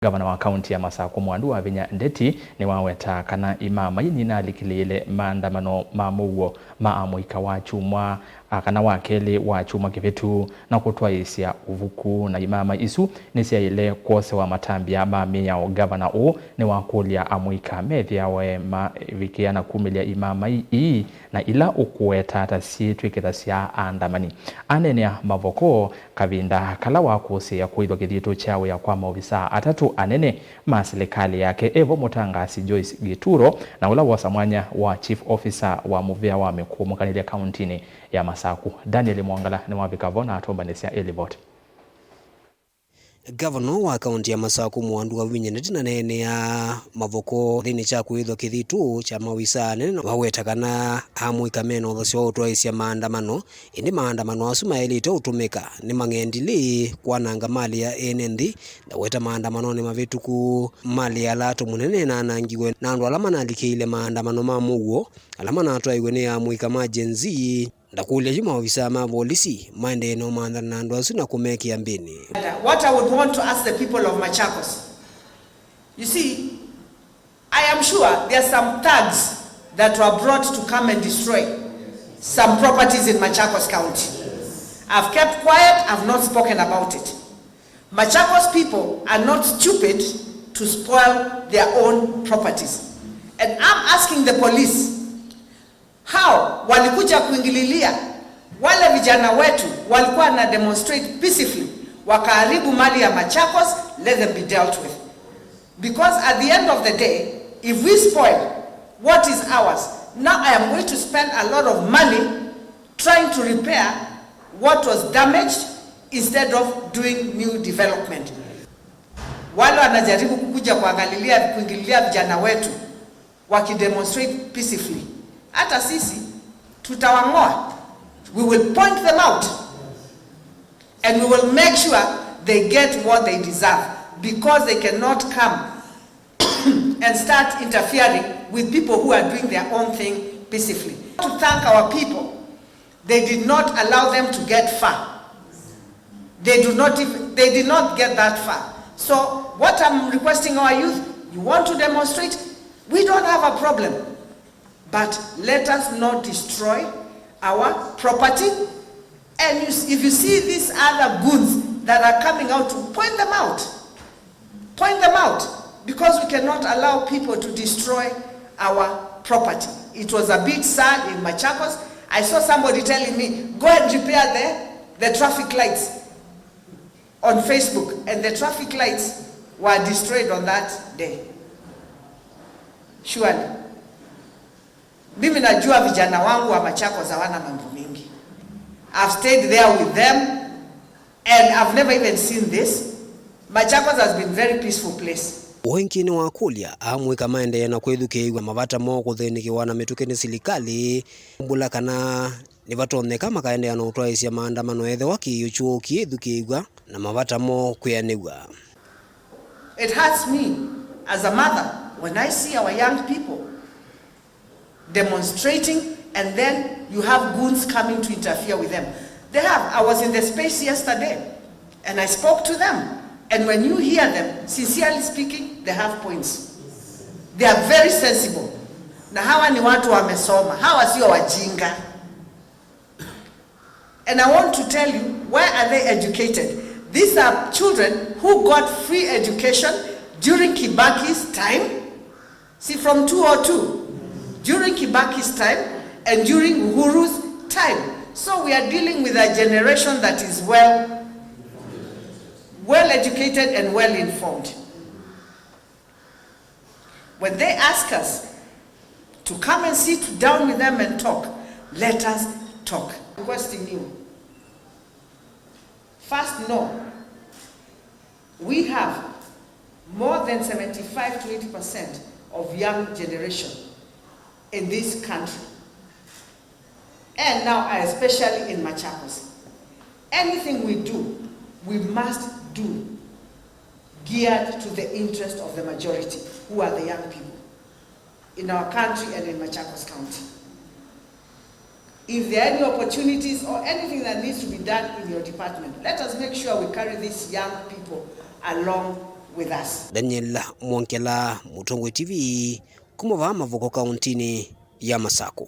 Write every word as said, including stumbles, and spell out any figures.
Ngavana wa kaunti ya Masakũ Mwandu Wavinya Ndeti nĩwaweta kana imamai nĩnalikĩlĩĩle maandamano ma mũuo ma amũika wa kyumwa, a, kana wa kelĩ wa kyumwa kĩvĩtu na kũtwaĩĩsya ũvuku, na imamai isu nĩsyaĩle kwosewa matambya ma mĩao. Ngavana ũũ nĩwakũlya amũika methĩawe mavikĩa na kumĩlya imamai ii na ila ũkũweta ta syĩtw'ĩkĩthasya aandamani. Aneenea Mavoko kavinda kala wakũsĩĩa kũĩthwa kĩthitũ kya wĩa kwa maovisaa atatũ anene ma silikalĩ yake, evo mũtangaasi Joyce Gituro na ũla wosa mwanya wa chief officer wa mũvĩa wa mĩkũũ mũkanĩlya kauntinĩ ya Masaku. Daniel Mwangala nĩwavika vo na atũmbanĩsya ĩ livoti. Ngavana wa kaunti ya Masaku Mwandu Wavinya Ndeti naneenea Mavoko nthĩnĩ kya kũĩthwa kĩthitũ kya maovisaa anene, na waweta kana amũika mena ũthasyo wa ũtwaĩĩsya maandamano, ĩndĩ maandamano asu maĩlĩte ũtũmĩka nĩ mang'endilĩ kwananga mali ya ene nthĩ. Ndaweta maandamanonĩ mavĩtũku, mali ya lato mũnene nĩnanangiwe na andũ ala manalikĩile maandamano ma mũuo ala manatwaiwe nĩ amũika ma Gen Z. Ndakũlya yu maovisaa ma volisi maendee na ũmanthana na andũ asu na kũmekĩa mbĩnĩ. What I would want to ask the people of Machakos, you see, I am sure there are some thugs that were brought to come and destroy some properties in Machakos County. I've kept quiet, I've not spoken about it. Machakos people are not stupid to spoil their own properties. And I'm asking the police, how walikuja kuingililia wale vijana wetu walikuwa na demonstrate peacefully, wakaharibu mali ya Machakos, let them be dealt with. Because at the end of the day, if we spoil what is ours, now I am going to spend a lot of money trying to repair what was damaged instead of doing new development. Wale wanajaribu kukuja kuangalilia, kuingililia vijana wetu wakidemonstrate peacefully, hata sisi tutawang'oa. We will point them out and we will make sure they get what they deserve, because they cannot come and start interfering with people who are doing their own thing peacefully. To thank our people, they did not allow them to get far. They do not even, they did not get that far. So what I'm requesting our youth, you want to demonstrate, we don't have a problem. But let us not destroy our property. And you, if you see these other goons that are coming out, to point them out. Point them out, because we cannot allow people to destroy our property. It was a bit sad in Machakos. I saw somebody telling me, "Go and repair the, the traffic lights," on Facebook, and the traffic lights were destroyed on that day. Surely. Mimi najua vijana wangu wa Machakos hawana mambo mingi. I've stayed there with them and I've never even seen this. Machakos has been very peaceful place. Ũngĩ nĩ wakũlya amũika maendee na kwĩthukĩĩw'a mavata moo kũthĩnĩkĩwa na mĩtũkĩ nĩ silikalĩ, mbula kana nĩvatonyeka makaendeea na ũtwaĩĩsya maandamano ethĩwa kĩĩo kyoo kĩĩthukĩĩw'a na mavata moo kwĩanĩw'a. It hurts me as a mother when I see our young people demonstrating, and then you have goons coming to interfere with them. They have. I was in the space yesterday and I spoke to them. And when you hear them, sincerely speaking, they have points. They are very sensible. Na hawa ni watu wamesoma. Hawa sio wajinga. And I want to tell you, where are they educated? These are children who got free education during Kibaki's time. See, from two oh two, during Kibaki's time and during Uhuru's time. So we are dealing with a generation that is well, well educated and well informed. When they ask us to come and sit down with them and talk, let us talk. Requesting you, first, no, we have more than seventy-five to eighty percent of young generation in this country. And now, especially in Machakos, anything we do, we must do geared to the interest of the majority, who are the young people in our country and in Machakos County. If there are any opportunities or anything that needs to be done in your department, let us make sure we carry these young people along with us. Daniel Mwongela, Mũtongoi T V, kuma vaa Mavoko, kauntinĩ ya Masakũ.